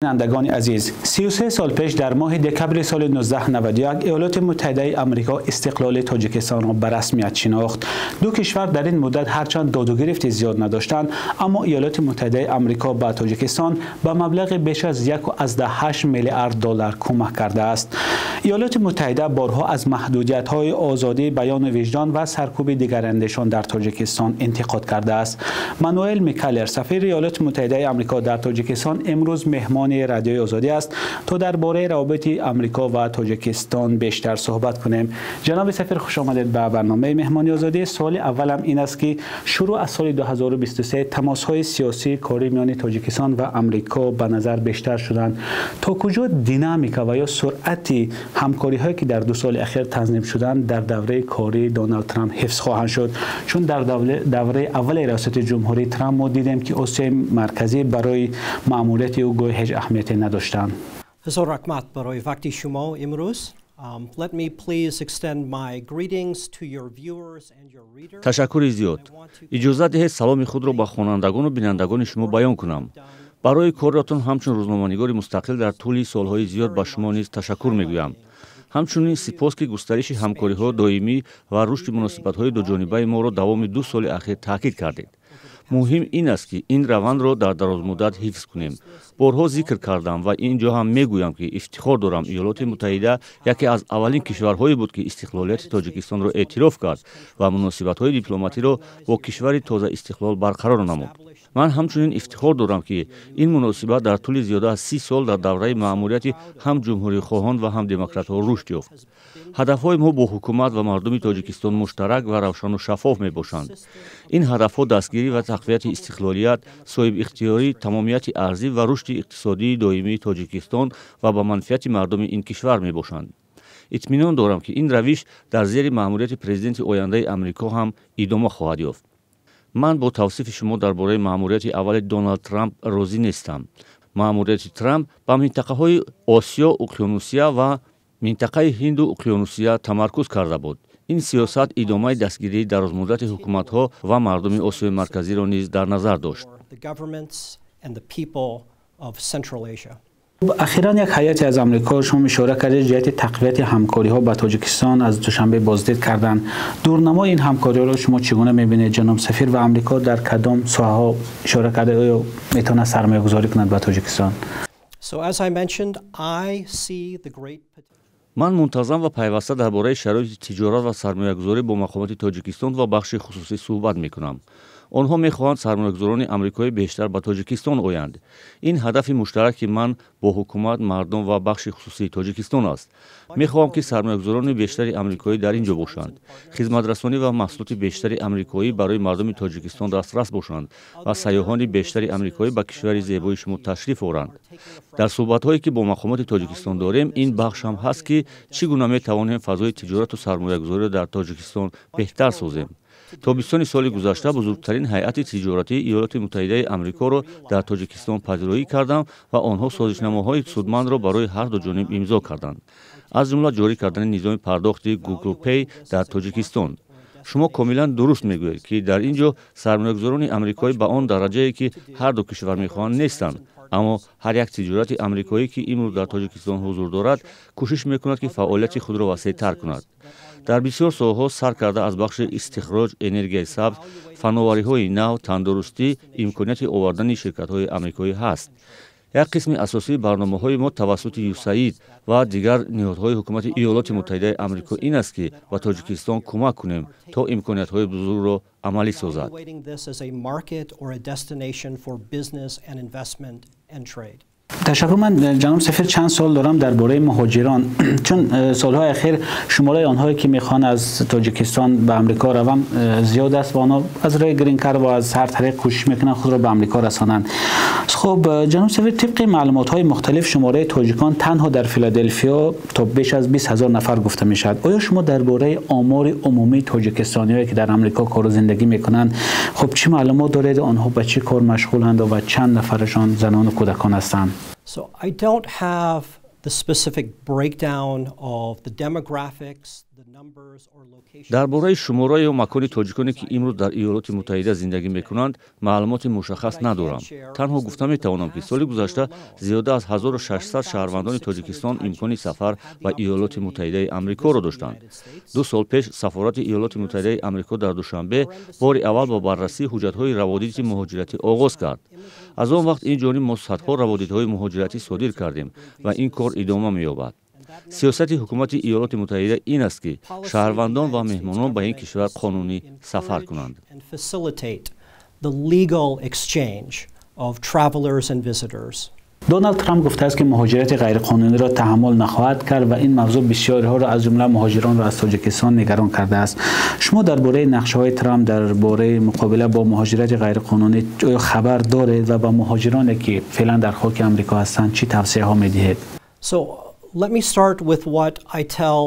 Бинандагони азиз, 33 сол пеш дар моҳи декабри соли 1991 Иёлоти Муттаҳидаи Амрико истиқлоли Тоҷикистонро ба расмият шинохт. Ду кишвар дар ин муддат ҳарчанд доду гирифти зиёд надоштанд, аммо Иёлоти Муттаҳидаи Амрико ба Тоҷикистон ба маблағи беш аз 1,8 миллиард доллар кӯмак кардааст. Иёлоти Муттаҳида борҳо аз маҳдудиятҳои озодии баёну виҷдон ва саркӯби дигарандешон дар Тоҷикистон интиқод кардааст. Мануэл Микалер, сафири Иёлоти Муттаҳидаи Амрико дар Тоҷикистон, имрӯз меҳмони Радиои Озодӣ аст, то дар бораи равобити Амрико ва Тоҷикистон бештар суҳбат кунем. Ҷаноби сафир, хуш омадед ба барномаи Меҳмони Озодӣ. Суоли аввалам ин аст, ки шурӯъ аз соли 2023 тамосҳои сиёсии корӣ миёни Тоҷикистон ва Амрико ба назар бештар шуданд. То куҷо динамика ва ё суръати ҳамкориҳое, ки дар 2 соли ахир танзим шуданд, дар давраи кории Доналд Трамп ҳифз хоҳанд шуд? Чун дар давраи аввали риёсати ҷумҳурии Трамп мо дидем, ки Осиёи Марказӣ барои маъмурияти ӯ гоҳе ҳеҷ аҳамияте надоштанд. Ҳазор раҳмат барои вақти шумо имрӯз. Let me please extend my greetings to your viewers and your readers. Ташаккури зиёд. Иҷозат диҳед, саломи худро ба хонандагону бинандагони шумо баён кунам. Барои кориатон ҳамчун рӯзноманигори мустақил дар тӯли солҳои зиёд ба шумо низ ташаккур мегӯям. Ҳамчунин сипос, ки густариши ҳамкориҳо доимӣ ва рушди муносибатҳои дуҷонибаи моро давоми 2 соли ахир таъкид кардед. Муҳим ин аст, ки ин равандро дар дарозмуддат ҳифз кунем. Борҳо зикр кардам ва ин ҷо ҳам мегӯям, ки ифтихор дорам, Иёлоти Муттаҳида яке аз аввалин кишварҳое буд, ки истиқлолияти Тоҷикистонро эътироф кард ва муносибатҳои дипломатиро бо кишвари тозаистиқлол барқарор намуд. Ман ҳамчунин ифтихор дорам, ки ин муносибат дар тӯли зиёда аз 30 сол дар давраи маъмурияти ҳам ҷумҳурихоҳон ва ҳам демократҳо рушд ёфт. Ҳадафҳои мо бо ҳукумат ва мардуми Тоҷикистон муштарак ва равшану шаффоф мебошанд. Ин ҳадафҳо дастгирӣ ва тақвияти истиқлолият, соҳибихтиёрӣ, тамомияти арзӣ ва рушди иқтисодии доимии Тоҷикистон ва ба манфиати мардуми ин кишвар мебошанд. Итминон дорам, ки ин равиш дар зери маъмурияти президенти ояндаи Амрико ҳам идома хоҳад ёфт. Ман бо тавсифи шумо дар бораи маъмурияти аввали Доналд Трамп розӣ нестам. Маъмурияти Трамп ба минтақаҳои Осиё, Уқёнусия ва минтақаи Ҳинду Уқёнусия тамаркуз карда буд. Ин сиёсат идомаи дастгирии дарозмуддати ҳукуматҳо ва мардуми Осиёи Марказиро низ дар назар дошт. Ахиран як ҳайате аз Амрико, шумо ишора кардед, ҷиҳати тақвияти ҳамкориҳо ба Тоҷикистон аз Душанбе боздид карданд. Дурнамои ин ҳамкориҳоро шумо чӣ гуна мебинед, ҷаноб сафир, ва Амрико дар кадом соҳаҳо ишора карда, оё метавонад сармоягузорӣ кунад ба Тоҷикистон? So as I mentioned, I see the great Ман мунтазам ва пайваста дар бораи шароити тиҷорат ва сармоягузорӣ бо мақомоти Тоҷикистон ва бахши хусусӣ суҳбат мекунам. Онҳо мехоҳанд сармоягузорони амрикоӣ бештар ба Тоҷикистон оянд. Ин ҳадафи муштараки ман бо ҳукумат, мардум ва бахши хусусии Тоҷикистон аст. Мехоҳам, ки сармоягузорони бештари амрикоӣ дар ин ҷо бошанд, хизматрасонӣ ва маҳсулоти бештари амрикоӣ барои мардуми Тоҷикистон дастрас бошанд ва сайёҳони бештари амрикоӣ ба кишвари зебои шумо ташриф оранд. Дар суҳбатҳое, ки бо мақомоти Тоҷикистон дорем, ин бахш ҳам ҳаст, ки чӣ гуна метавонем фазои тиҷорату сармоягузориро дар Тоҷикистон беҳтар созем. Тобистони соли гузашта бузургтарин ҳайати тиҷоратии Иёлоти Муттаҳидаи Амрикоро дар Тоҷикистон пазироӣ кардам ва онҳо созишномаҳои судмандро барои ҳар ду ҷониб имзо карданд, аз ҷумла ҷорӣ кардани низоми пардохти Google Pay дар Тоҷикистон. Шумо комилан дуруст мегӯед, ки дар ин ҷо сармоягузорони амрикоӣ ба он дараҷае, ки ҳар ду кишвар мехоҳанд, нестанд, аммо ҳар як тиҷорати амрикоӣ, ки имрӯз дар Тоҷикистон ҳузур дорад, кӯшиш мекунад, ки фаъолияти худро васеътар кунад дар бисёр соҳаҳо, сар карда аз бахши истихроҷ, энергияи сабз, фановариҳои нав, тандурустӣ. Имконияти овардани ширкатҳои амрикоӣ ҳаст. Як қисми асосии барномаҳои мо тавассути ЮСАИД ва дигар ниҳодҳои ҳукумати Иёлоти Муттаҳидаи Амрико ин аст, ки ба Тоҷикистон кӯмак кунем, то имкониятҳои бузургро амалӣ созад. Ташаккур. Ман, ҷаноб сафир, чанд суол дорам дар бораи муҳоҷирон, чун солҳои ахир шумораи онҳое, ки мехоҳанд аз Тоҷикистон ба Амрико раванд, зиёд аст ва онҳо аз роҳи грин-карт ва аз ҳар тариқ кӯшиш мекунанд худро ба Амрико расонанд. Хуб, ҷаноб сафир, тибқи маълумотҳои мухталиф шумораи тоҷикон танҳо дар Филаделфиё то беш аз 20 000 нафар гуфта мешавад. Оё шумо дар бораи омори умумии тоҷикистониҳое, ки дар Амрико кору зиндагӣ мекунанд, хуб, чӣ маълумот доред? Онҳо ба чӣ кор машғуланд ва чанд нафарашон занону кӯдакон ҳастанд? So I don't have the specific breakdown of the demographics. Дар бораи шумора ё макони тоҷиконе, ки имрӯз дар Иёлоти Муттаҳида зиндагӣ мекунанд, маълумоти мушаххас надорам. Танҳо гуфта метавонам, ки соли гузашта зиёда аз 1600 шаҳрвандони Тоҷикистон имкони сафар ба Иёлоти Муттаҳидаи Амрикоро доштанд. 2 сол пеш сафорати Иёлоти Муттаҳидаи Амрико дар Душанбе бори аввал ба баррасии ҳуҷҷатҳои раводиди муҳоҷиратӣ оғоз кард. Аз он вақт ин ҷониб мо садҳо раводидҳои муҳоҷиратӣ содир кардем ва ин кор идома меёбад. Сиёсати ҳукумати Иёлоти Муттаҳида ин аст, ки шаҳрвандон ва меҳмонон ба ин кишвар қонунӣ сафар кунанд. The legal exchange of travelers and visitors. Доналд Трамп гуфтааст, ки муҳоҷирати ғайриқонуниро таҳаммул нахоҳад кард ва ин мавзӯъ бисёриҳоро, аз ҷумла муҳоҷиронро аз Тоҷикистон, нигарон кардааст. Шумо дар бораи нақшаҳои Трамп дар бораи муқобила бо муҳоҷирати ғайриқонунӣ оё хабар доред ва ба муҳоҷироне, ки феълан дар хоки Амрико ҳастанд, чӣ тавсияҳо медиҳед? So let me start with what I tell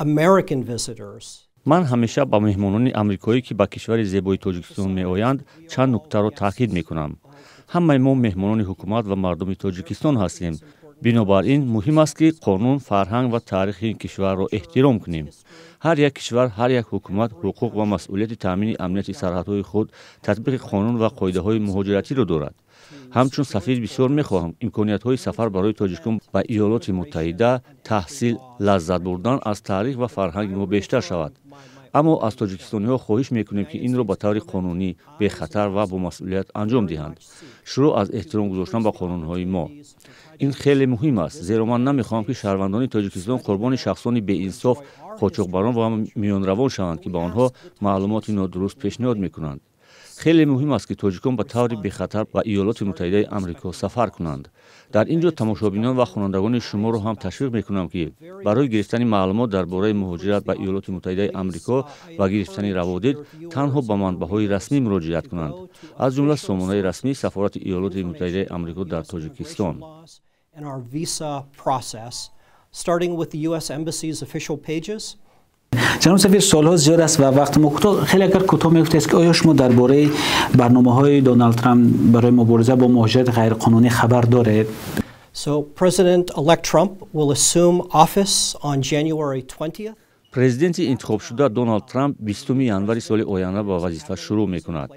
American visitors. Ман ҳамеша ба меҳмонони амрикоӣ, ки ба кишвари зебои Тоҷикистон меоянд, чанд нуктаро таъкид мекунам. Ҳамаи мо меҳмонони ҳукумат ва мардуми Тоҷикистон ҳастем. Бинобар ин муҳим аст, ки қонун, фарҳанг ва таърихи ин кишварро эҳтиром кунем. Ҳар як кишвар, ҳар як ҳукумат ҳуқуқ ва масъулияти таъмини амнияти сарҳадҳои худ, татбиқи қонун ва қоидаҳои муҳоҷиратиро дорад. Ҳамчун сафир бисёр мехоҳам имкониятҳои сафар барои тоҷикон ба Иёлоти Муттаҳида, таҳсил, лаззат бурдан аз таърих ва фарҳанги мо бештар шавад. Аммо аз тоҷикистониҳо хоҳиш мекунем, ки инро ба таври қонунӣ, бехатар ва бомасъулият анҷом диҳанд, шурӯъ аз эҳтиром гузоштан ба қонунҳои мо. Ин хеле муҳим аст, зеро ман намехоҳам, ки шаҳрвандони Тоҷикистон қурбони шахсони беинсоф, қочоқбарон ва миёнравон шаванд, ки ба онҳо маълумоти нодуруст пешниҳод мекунанд. Хеле муҳим аст, ки тоҷикон ба таври бехатар ба Иёлоти Муттаҳидаи Амрико сафар кунанд. Дар ин ҷо тамошобинон ва хонандагони шуморо ҳам ташвиқ мекунам, ки барои гирифтани маълумот дар бораи муҳоҷират ба Иёлоти Муттаҳидаи Амрико ва гирифтани раводид танҳо ба манбаъҳои расмӣ муроҷиат кунанд, аз ҷумла сомонаи расмии сафорати Иёлоти Муттаҳидаи Амрико дар Тоҷикистон. Starting with the U.S. Embassy's official pages. Ҷаноб сафир, суолҳо зиёд аст ва вақти мо кӯтоҳ. Хеле агар кӯтоҳ мегуфтед, ки оё шумо дар бораи барномаҳои Доналд Трамп барои мубориза бо муҳоҷирати ғайриқонунӣ хабар доред? So President-elect Trump will assume office on January 20th. Президенти интихобшуда Доналд Трамп 20 январи соли оянда ба вазифа шурӯъ мекунад.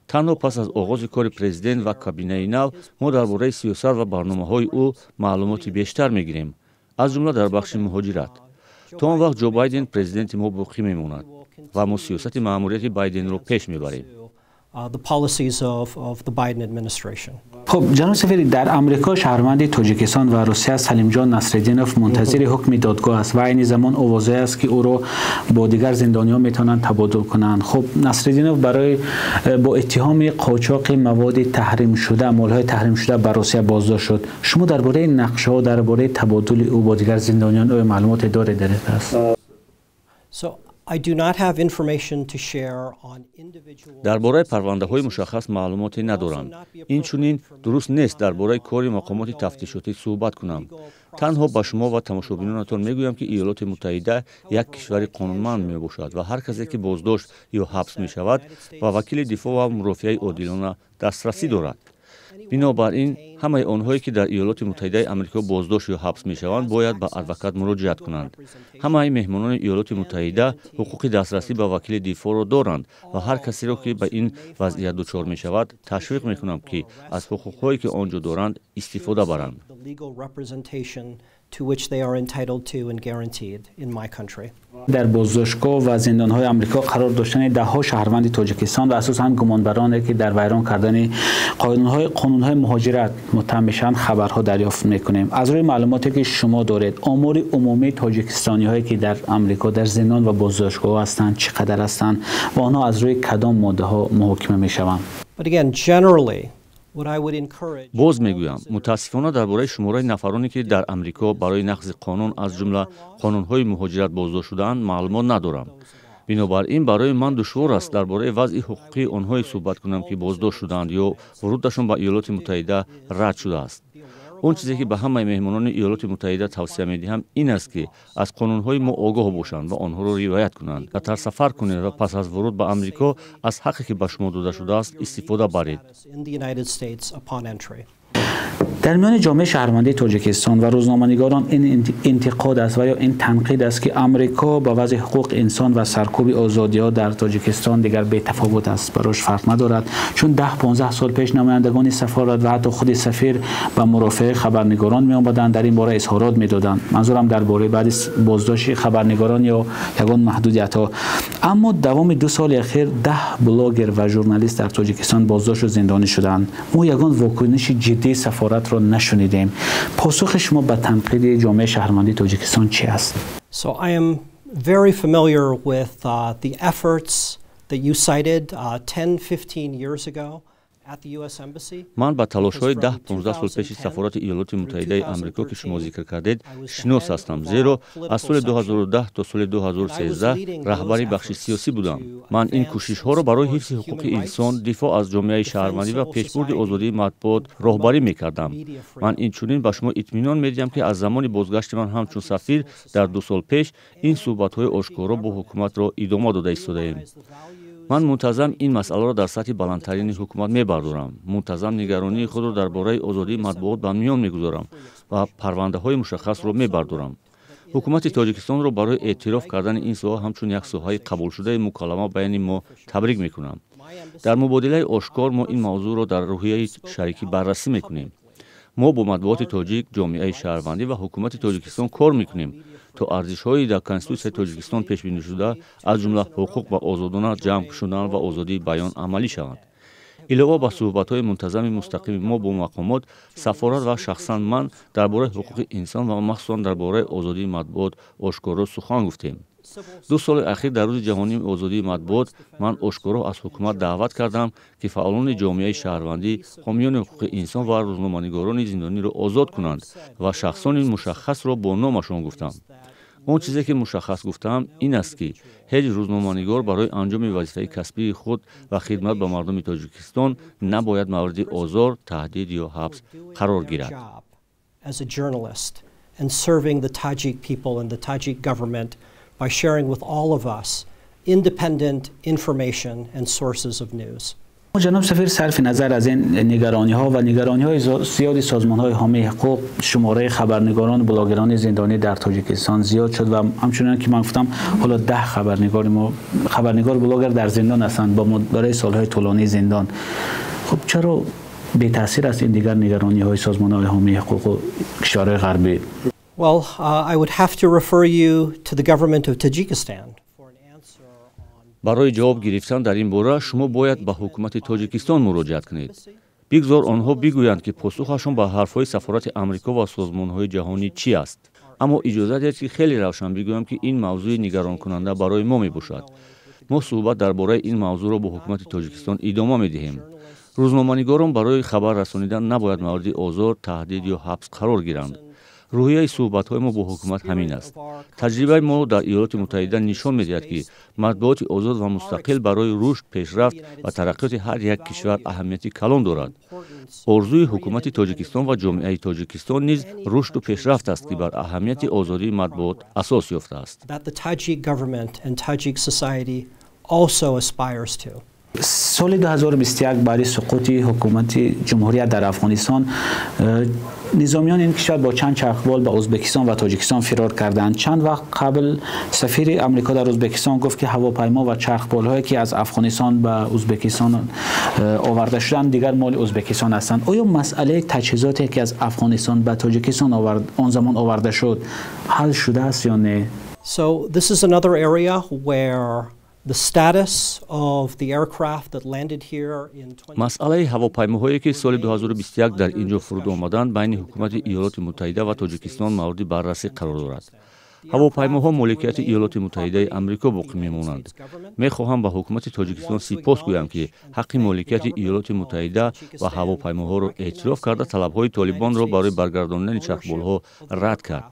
Танҳо пас аз оғози кори президент ва кабинаи нав мо дар бораи сиёсат ва барномаҳои ӯ маълумоти бештар мегирем, аз ҷумла дар бахши муҳоҷират. То он вақт Ҷо Байден президенти мо боқӣ мемонад ва мо сиёсати маъмурияти Байденро пеш мебарем. The policies of the Biden administration. Хуб, ҷаноб сафир, дар Амрико шаҳрванди Тоҷикистон ва Русия Салимҷон Насриддинов мунтазири ҳукми додгоҳ аст ва айни замон овозое аст, ки ӯро бо дигар зиндониён метавонанд табодул кунанд. Хуб, Насриддинов барои бо иттиҳоми қочоқи маводи таҳримшуда, молҳои таҳримшуда ба Русия боздошт шуд. Шумо дар бораи нақшаҳо, дар бораи табодули ӯ бо дигар зиндониён оё маълумоте доред дар аст? So I do not have information to share on individual Дар бораи парвандаҳои мушаххас маълумоте надорам. Инчунин дуруст нест дар бораи кори мақомоти тафтишотӣ суҳбат кунам. Танҳо ба шумо ва тамошобинонатон мегӯям, ки Иёлоти Муттаҳида як кишвари қонунманд мебошад ва ҳар касе, ки боздошт ё ҳабс мешавад, ба вакили дифоъ ва мурофиаи одилона дастрасӣ дорад. Бинобар ин ҳамаи онҳое, ки дар Иёлоти Муттаҳидаи Амрико боздошт ё ҳабс мешаванд, бояд ба адвокат муроҷиат кунанд. Ҳамаи меҳмонони Иёлоти Муттаҳида ҳуқуқи дастрасӣ ба вакили дифоъро доранд ва ҳар касеро, ки ба ин вазъият дучор мешавад, ташвиқ мекунам, ки аз ҳуқуқҳое, ки он ҷо доранд, истифода баранд. To which they are entitled to and guaranteed in my country. Дар боздоштгоҳ ва зиндонҳои Амрико қарор доштани даҳҳо шаҳрванди Тоҷикистон ва асосан гумонбароне, ки дар вайрон кардани қонунҳои муҳоҷират муттаҳам мешаванд, хабарҳо дарёфт мекунем. Аз рӯи маълумоте, ки шумо доред, омори умумии тоҷикистониҳое, ки дар Амрико дар зиндон ва боздоштгоҳ ҳастанд, чӣ қадар ҳастанд ва онҳо аз рӯи кадом моддаҳо муҳокима мешаванд? But again, generally, Боз мегӯям, мутаассифона, дар бораи шумораи нафароне, ки дар Амрико барои нақзи қонун, аз ҷумла қонунҳои муҳоҷират, боздошт шудаанд, маълумот надорам. Бинобар ин барои ман душвор аст дар бораи вазъи ҳуқуқии онҳое суҳбат кунам, ки боздошт шудаанд ё вурудашон ба Иёлоти Муттаҳида рад шудааст. Он чизе, ки ба ҳамаи меҳмонони Иёлоти Муттаҳида тавсия медиҳам, ин аст, ки аз қонунҳои мо огоҳ бошанд ва онҳоро риоят кунанд. Бехатар сафар кунед ва пас аз вуруд ба Амрико аз ҳаққе, ки ба шумо дода шудааст, истифода баред. Дар миёни ҷомеаи шаҳрвандии Тоҷикистон ва рӯзноманигорон ин интиқод аст ва ё ин танқид аст, ки Амрико ба вазъи ҳуқуқи инсон ва саркӯби озодиҳо дар Тоҷикистон дигар бетафовут аст, барош фарқ надорад, чун 10-15 сол пеш намояндагони сафорат ва ҳатто худи сафир ба мурофиаи хабарнигорон меомаданд, дар ин бора изҳорот медоданд. Манзурам дар бораи баъди боздошти хабарнигорон ё ягон маҳдудиятҳо. Аммо давоми 2 соли ахир 10 блогер ва журналист дар Тоҷикистон боздошту зиндонӣ шуданд. Мо ягон вокуниши ҷиддии сафоратро нашунидем. Посухи шумо ба танқиди ҷомеаи шаҳрвандии Тоҷикистон чӣ аст? So I am very familiar with the efforts that you cited 10-15 years ago. Ман ба талошҳои 10-15 сол пеши сафорати Иёлоти Муттаҳидаи Амрико, ки шумо зикр кардед, шинос ҳастам, зеро аз соли 2010 то соли 2013 раҳбари бахши сиёсӣ будам. Ман ин кӯшишҳоро барои ҳифзи ҳуқуқи инсон, дифоъ аз ҷомеаи шаҳрвандӣ ва пешбурди озодии матбуот роҳбарӣ мекардам. Ман инчунин ба шумо итминон медиҳам, ки аз замони бозгашти ман ҳамчун сафир дар 2 сол пеш ин суҳбатҳои ошкоро бо ҳукуматро идома дода истодаем. Ман мунтазам ин масъаларо дар сатҳи баландтарини ҳукумат мебардорам, мунтазам нигаронии худро дар бораи озодии матбуот ба миён мегузорам ва парвандаҳои мушаххасро мебардорам. Ҳукумати Тоҷикистонро барои эътироф кардани ин соҳа ҳамчун як соҳаи қабулшудаи муколама байни мо табрик мекунам. Дар мубодилаи ошкор мо ин мавзӯъро дар рӯҳияи шарикӣ баррасӣ мекунем. Мо бо матбуоти тоҷик, ҷомеаи шаҳрвандӣ ва ҳукумати Тоҷикистон кор мекунем, то арзишҳои дар Конститутсияи Тоҷикистон пешбинишуда, аз ҷумла ҳуқуқ ба озодона ҷамъ шудан ва озодии баён, амалӣ шаванд. Илова ба суҳбатҳои мунтазами мустақими мо бо мақомот, сафорат ва шахсан ман дар бораи ҳуқуқи инсон ва махсусан дар бораи озодии матбуот ошкоро сухан гуфтем. 2 соли ахир дар Рӯзи ҷаҳонии озодии матбуот ман ошкоро аз ҳукумат даъват кардам, ки фаъолони ҷомеаи шаҳрвандӣ, ҳомиёни ҳуқуқи инсон ва рӯзноманигорони зиндониро озод кунанд ва шахсони мушаххасро бо номашон гуфтам. Он чизе ки мушаххас гуфтаам, ин аст, ки ҳеҷ рӯзноманигор барои анҷоми вазифаи касбии худ ва хидмат ба мардуми Тоҷикистон набояд мавриди озор, таҳдид ё ҳабс қарор гирад. And serving the Tajik people and the Tajik government by sharing with all of us independent information and sources of news. Ҷаноб сафир, сарфи назар аз ин нигаронӣ ва нигаронӣ ҳои зиёди созмон ҳои ҳомии ҳуқуқ, шумораи хабарнигорон, блогерони зиндонӣ дар Тоҷикистон зиёд шуд ва ҳамчунон ки ман гуфтам, ҳоло 10 хабарнигори мо, хабарнигор, блогер дар зиндон ҳастанд бо барои солҳои тӯлонии зиндон. Хуб, чаро бетаъсир аст ин дигар нигаронӣ ҳои созмон ҳои ҳомии ҳуқуқ ва кишварҳои ғарбӣ? Well, I would have to refer you to the government of Tajikistan. Барои ҷавоб гирифтан дар ин бора шумо бояд ба ҳукумати Тоҷикистон муроҷиат кунед. Бигзор онҳо бигӯянд, ки посухашон ба ҳарфҳои сафорати Амрико ва созмонҳои ҷаҳонӣ чӣ аст. Аммо иҷоза диҳед, ки хеле равшан бигӯям, ки ин мавзӯи нигаронкунанда барои мо мебошад. Мо суҳбат дар бораи ин мавзӯъро бо ҳукумати Тоҷикистон идома медиҳем. Рӯзноманигорон барои хабар расонидан набояд мавриди озор, таҳдид ё ҳабс қарор гиранд. Рӯҳияи суҳбатҳои мо бо ҳукумат ҳамин аст. Таҷрибаи мо дар Иёлоти Муттаҳида нишон медиҳад, ки матбуоти озод ва мустақил барои рушд, пешрафт ва тараққиёти ҳар як кишвар аҳамияти калон дорад. Орзуи ҳукумати Тоҷикистон ва ҷомеаи Тоҷикистон низ рушду пешрафт аст, ки бар аҳамияти озодии матбуот асос ёфтааст. Соли 2021 баъди суқути ҳукумати ҷумҳурият дар Афғонистон, низомиёни ин кишвар бо чанд чархбол ба Ӯзбекистон ва Тоҷикистон фирор карданд. Чанд вақт қабл сафири Амрико дар Ӯзбекистон гуфт, ки ҳавопаймо ва чархболҳое ки аз Афғонистон ба Ӯзбекистон оварда шуданд, дигар моли Ӯзбекистон ҳастанд. Оё масъалаи таҷҳизоте ки аз Афғонистон ба Тоҷикистон он замон оварда шуд, ҳал шудааст ё не? So this is another area where the status of the aircraft that landed here in Масъалаи ҳавопаймоҳое, ки соли 2021 дар ин ҷо фуруд омаданд, байни ҳукумати Иёлоти Муттаҳида ва Тоҷикистон мавриди баррасӣ қарор дорад. Ҳавопаймоҳо моликияти Иёлоти Муттаҳидаи Амрико боқӣ мемонанд. Мехоҳам ба ҳукумати Тоҷикистон сипос гӯям, ки ҳаққи моликияти Иёлоти Муттаҳида ва ҳавопаймоҳоро эътироф карда, талабҳои Толибонро барои баргардонидани чархболҳо рад кард.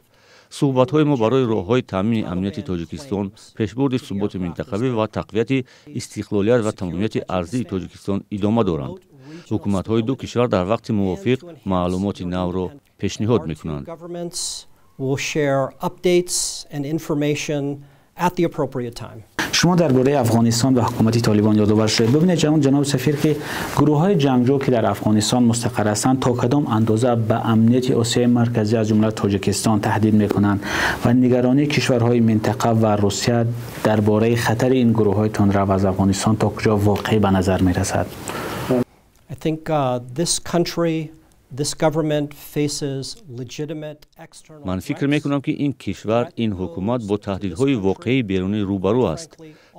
Суҳбатҳои мо барои роҳҳои таъмини амнияти Тоҷикистон, пешбурди суботи минтақавӣ ва тақвияти истиқлолият ва тамомияти арзии Тоҷикистон идома доранд. Ҳукуматҳои ду кишвар дар вақти мувофиқ маълумоти навро пешниҳод мекунанд. Will share updates and information at the appropriate time. Шумо дар бораи Афғонистон ва ҳукумати Толибон ёдовар шудед. Бибинед, ҷаноби сафир, ки гурӯҳҳои ҷангҷӯ, ки дар Афғонистон мустақар ҳастанд, то кадом андоза ба амнияти Осиёи Марказӣ, аз ҷумла Тоҷикистон, таҳдид мекунанд ва нигаронии кишварҳои минтақа ва Русия дар бораи хатари ин гурӯҳҳои тундрав аз Афғонистон то куҷо воқеӣ ба назар мерасад? I think this country, this government faces legitimate external Ман фикр мекунам, ки ин кишвар, ин ҳукумат бо таҳдидҳои воқеии берунӣ рӯбарӯ аст.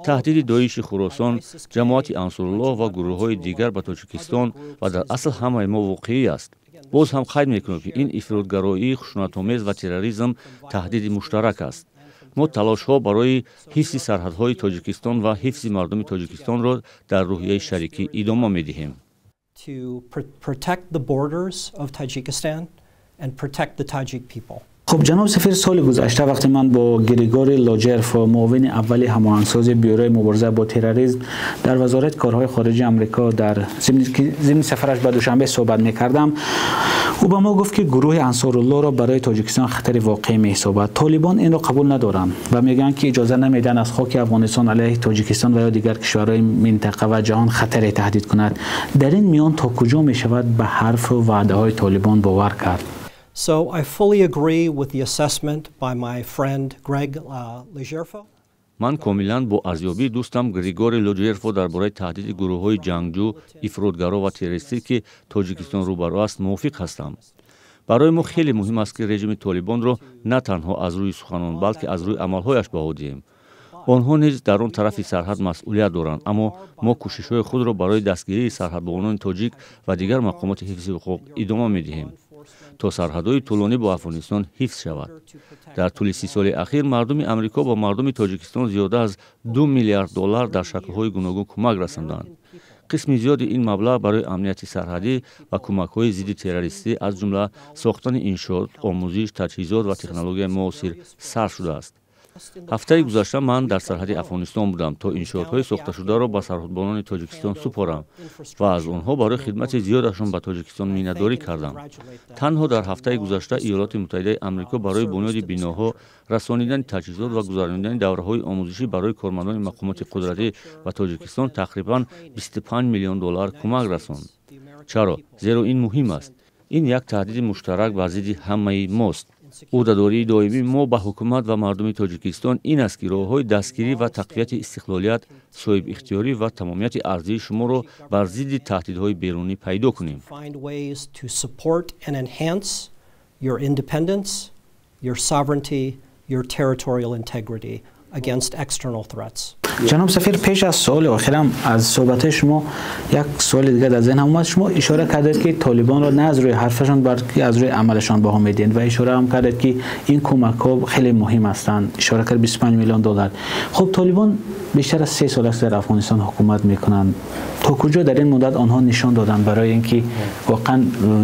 Таҳдиди Доиши Хуросон, Ҷамоати Ансоруллоҳ ва гурӯҳҳои дигар ба Тоҷикистон ва дар асл ҳамаи мо воқеӣ аст. Боз ҳам қайд мекунем, ки ин ифротгароии хушунатомез ва терроризм таҳдиди муштарак аст. Мо талошҳо барои ҳифзи сарҳадҳои Тоҷикистон ва ҳифзи мардуми Тоҷикистонро дар рӯҳияи шарикӣ идома медиҳем. to protect the borders of Tajikistan and protect the Tajik people. Хуб, ҷаноб сафир, соли гузашта вақте ман бо Григори Лоҷерфо, муовини аввали ҳамоҳангсози Бюрои мубориза бо терроризм дар Вазорати корҳои хориҷии Амрико, дар зимни сафараш ба Душанбе суҳбат мекардам, ӯ ба мо гуфт, ки гурӯҳи Ансоруллоҳро барои Тоҷикистон хатари воқеӣ меҳисобад. Толибон инро қабул надоранд ва мегӯянд, ки иҷоза намедиҳанд аз хоки Афғонистон алайҳи Тоҷикистон ва ё дигар кишварҳои минтақа ва ҷаҳон хатаре таҳдид кунад. Дар ин миён то куҷо мешавад ба ҳарфу ваъдаҳои Толибон бовар кард? So I fully agree with the assessment by my friend Greg Legerfo. Ман комилан бо арзёбии дӯстам Григори Лоҷерфо дар бораи таҳдиди гурӯҳҳои ҷангҷӯ, ифротгаро ва террористӣ, ки Тоҷикистон рӯбарӯ аст, мувофиқ ҳастам. Барои мо хеле муҳим аст, ки режими Толибонро на танҳо аз рӯи суханон, балки аз рӯи амалҳояш баҳо диҳем. Онҳо низ дар он тарафи сарҳад масъулият доранд, аммо мо кӯшишҳои худро барои дастгирии сарҳадбонони тоҷик ва дигар мақомоти ҳифзи ҳуқуқ идома медиҳем, то сарҳадҳои тӯлонӣ бо Афғонистон ҳифз шавад. Дар тӯли 30 соли ахир мардуми Амрико ба мардуми Тоҷикистон зиёда аз 2 миллиард доллар дар шаклҳои гуногун кӯмак расонданд. Қисми зиёди ин маблағ барои амнияти сарҳадӣ ва кӯмакҳои зидди террористӣ, аз ҷумла сохтани иншоот, омӯзиш, таҷҳизот ва технологияи муосир сарф шудааст. Ҳафтаи гузашта ман дар сарҳади Афғонистон будам, то иншоотҳои сохташударо ба сарҳадбонони Тоҷикистон супорам ва аз онҳо барои хидмати зиёдашон ба Тоҷикистон миннатдорӣ кардам. Танҳо дар ҳафтаи гузашта Иёлоти Муттаҳидаи Амрико барои бунёди биноҳо, расонидани таҷҳизот ва гузаронидани давраҳои омӯзишӣ барои кормандони мақомоти қудратӣ ба Тоҷикистон тақрибан 25 миллион доллар кӯмак расонд. Чаро? Зеро ин муҳим аст. Ин як таҳдиди муштарак бар зидди ҳамаи мост. Ӯҳдадории доимии мо ба ҳукумат ва мардуми Тоҷикистон ин аст, ки роҳҳои дастгирӣ ва тақвияти истиқлолият, соҳибихтиёрӣ ва тамомияти арзии шуморо бар зидди таҳдидҳои берунӣ пайдо кунем. Find ways to support and enhance your independence, your sovereignty, your territorial integrity against external threats. Ҷаноб сафир, пеш аз суоли охирам аз суҳбатҳои шумо як суоли дигар дар зеҳнам омад. Шумо ишора кардед, ки Толибонро на аз рӯи ҳарфашон, балки аз рӯи амалашон баҳо медиҳед ва ишора ҳам кардед, ки ин кӯмакҳо хеле муҳим ҳастанд. Ишора кард 25 миллион доллар. Хуб, Толибон бештар аз 3 сол аст дар Афғонистон ҳукумат мекунанд. То куҷо дар ин муддат онҳо нишон доданд, барои инки воқеан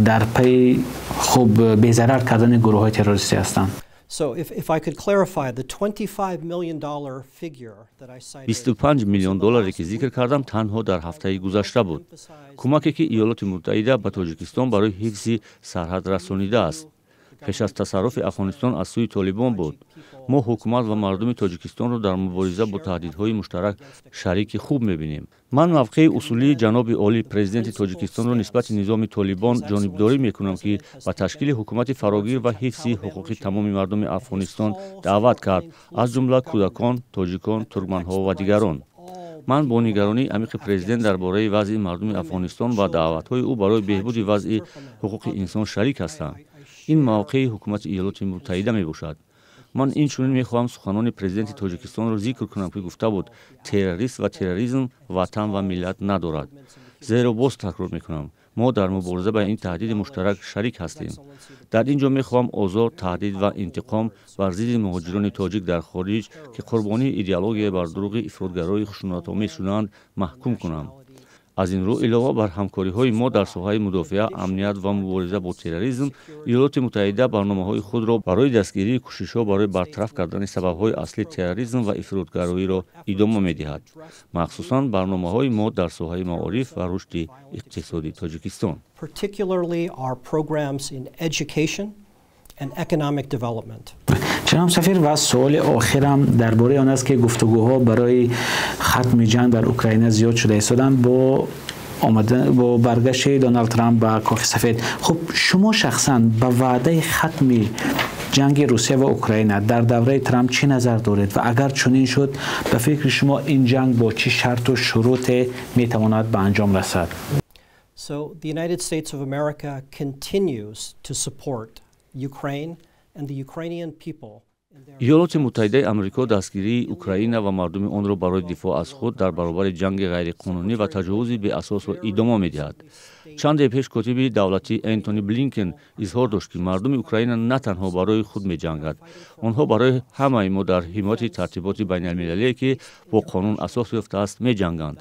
дар пайи хуб безарар кардани гурӯҳҳои террористӣ ҳастанд? So if I could clarify, the $25 million figure that I cited 25 миллион долларе, ки зикр кардам, танҳо дар ҳафтаи гузашта буд, кӯмаке, ки Иёлоти Муттаҳида ба Тоҷикистон барои ҳифзи сарҳад расонидааст, пеш аз тасарруфи Афғонистон аз сӯи Толибон буд. Мо ҳукумат ва мардуми Тоҷикистонро дар мубориза бо таҳдидҳои муштарак шарики хуб мебинем. Ман мавқеи усулии ҷаноби олӣ, президенти Тоҷикистонро нисбати низоми Толибон ҷонибдорӣ мекунам, ки ба ташкили ҳукумати фарогир ва ҳифзи ҳуқуқи тамоми мардуми Афғонистон даъват кард, аз ҷумла кӯдакон, тоҷикон, туркманҳо ва дигарон. Ман бо нигаронии амиқи президент дар бораи вазъи мардуми Афғонистон ва даъватҳои ӯ барои беҳбуди вазъи ҳуқуқи инсон шарик ҳастам. Ин мавқеи ҳукумати Иёлоти Муттаҳида мебошад. Ман инчунин мехоҳам суханони президенти Тоҷикистонро зикр кунам, ки гуфта буд: «Террорист ва терроризм ватан ва миллат надорад». Зеро, боз такрор мекунам, мо дар мубориза ба ин таҳдиди муштарак шарик ҳастем. Дар ин ҷо мехоҳам озор, таҳдид ва интиқом бар зидди муҳоҷирони тоҷик дар хориҷ, ки қурбонии идеологияи бардурӯғи ифротгарои хушунатомез шудаанд, маҳкум кунам. Аз ин рӯ, илова бар ҳамкориҳои мо дар соҳаи мудофиа, амният ва мубориза бо терроризм, Иёлоти Муттаҳида барномаҳои худро барои дастгирии кӯшишҳо барои бартараф кардани сабабҳои аслии терроризм ва ифротгароиро идома медиҳад, махсусан барномаҳои мо дар соҳаи маориф ва рушди иқтисодии Тоҷикистон. Particularly our programs in education and economic development. Ҷаноб сафир, ва суоли охирам дар бораи он аст, ки гуфтугӯҳо барои хатми ҷанг дар Украина зиёд шуда истоданд бо баргашти Доналд Трамп ба Кохи Сафед. Хуб, шумо шахсан ба ваъдаи хатми ҷанги Русия ва Украина дар давраи Трамп чӣ назар доред ва агар чунин шуд, ба фикри шумо ин ҷанг бо чӣ шарту шуруте метавонад ба анҷом расад? So the United States of America continues to support Ukraine and the Ukrainian people. Иёлоти Муттаҳидаи Амрико дастгирии Украина ва мардуми онро барои дифоъ аз худ дар баробари ҷанги ғайриқонунӣ ва таҷовузи беасосро идома медиҳад. Чанде пеш котиби давлатӣ Энтони Блинкен изҳор дошт, ки мардуми Украина на танҳо барои худ меҷангад, онҳо барои ҳамаи мо дар ҳимояти тартиботи байналмилалие, ки бо қонун асос ёфтааст, меҷанганд.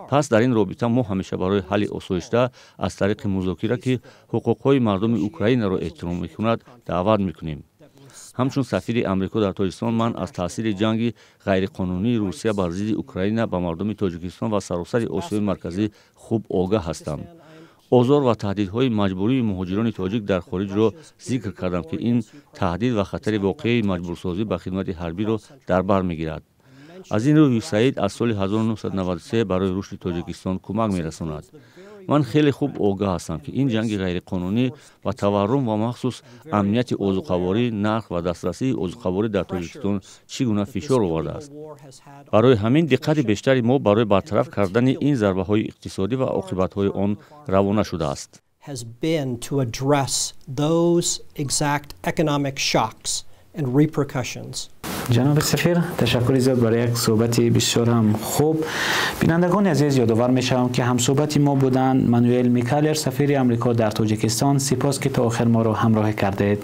Пас дар ин робита мо ҳамеша барои ҳалли осоишта аз тариқи музокира, ки ҳуқуқҳои мардуми Украинаро эҳтиром мекунад, даъват мекунем. Ҳамчун сафири Амрико дар Тоҷикистон ман аз таъсири ҷанги ғайриқонунии Русия бар зидди Украина ба мардуми Тоҷикистон ва саросари Осиёи Марказӣ хуб огаҳ ҳастам. Озор ва таҳдидҳои маҷбурии муҳоҷирони тоҷик дар хориҷро зикр кардам, ки ин таҳдид ва хатари воқеии маҷбурсозӣ ба хидмати ҳарбиро дар бар мегирад. Аз ин рӯ ЮСАИД аз соли 1993 барои рушди Тоҷикистон кӯмак мерасонад. Ман хеле хуб огаҳ ҳастам, ки ин ҷанги ғайриқонунӣ ба таваррум ва махсус амнияти озуқаворӣ, нарх ва дастрасии озуқаворӣ дар Тоҷикистон чӣ гуна фишор овардааст. Барои ҳамин диққати бештари мо барои бартараф кардани ин зарбаҳои иқтисодӣ ва оқибатҳои он равона шудааст. Has been to address those exact economic shocks and repercussions. Ҷаноби сафир, ташаккури зиёд барои як суҳбати бисёр ҳам хуб. Бинандагони азиз, ёдовар мешавам, ки ҳамсуҳбати мо буданд Мануэл Микалер, сафири Амрико дар Тоҷикистон. Сипос, ки то охир моро ҳамроҳӣ кардед.